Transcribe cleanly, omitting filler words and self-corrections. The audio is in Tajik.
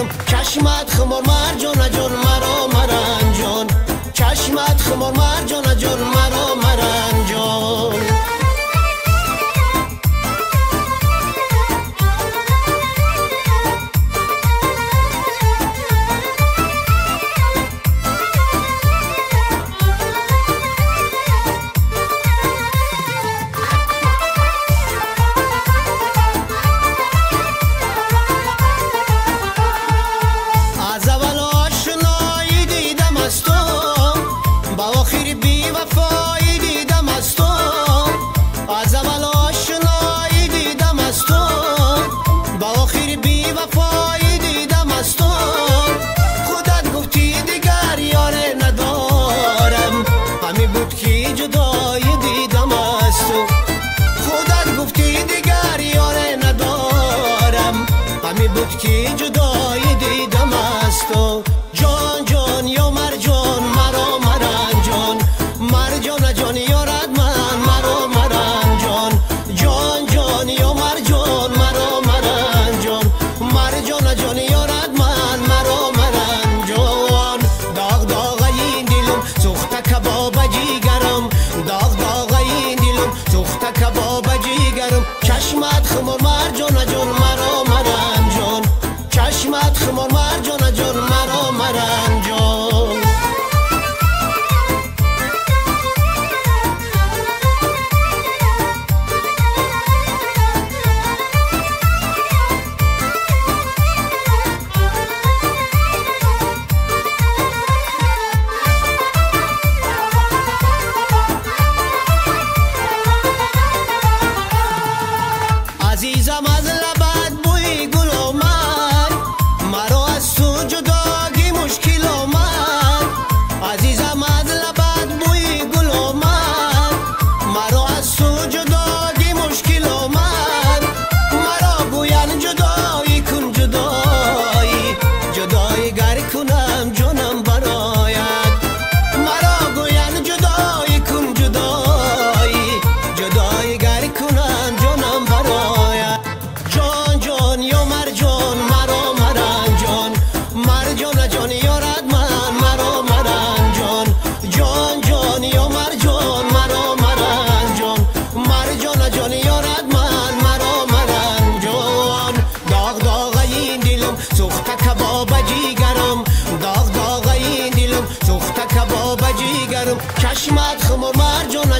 جیگرم چشمت خمار مرجان جان مرا مرنجان چشمت خمار مرجان جان مرا مرنجان. که جدایی دیدم از تو جان جان یا مرجان مرا مرنجان مرجان جان یارد من مرا مرنجان جان جان یا مرجان مرا مرنجان مرجان جان یارد من مرا مرنجان. داغ داغ این دلم سوخته کباب جیگرم داغ داغ این دلم سوخته کباب جیگرم چشمت خمار مرجان جان مرا مرنجان چشمت خمار مرجان جان مرا مرنجان. عزیزم از لبت بوی گل آمد مرا از تو جداگی مشکل آمد عزیزم از لبت بوی گل آمد مرا از تو جداگی مشکل آمد مرا گویند جدایی کن جدایی جدایی گر کنم جانم برایت مرا گویند جدایی کن جدایی جدایی گر کنم جانم برایت. جان جان یا مرجان مرا مرنجان مرجان جان یارد من مرا مرنجان جان جان یا مرجان مرا مرنجان مرجان جان یارد من مرا مرنجان. داغ داغ این دلم سوخته کباب جیگرم داغ داغ این دلم سوخته کباب جیگرم چشمت خمار مرجان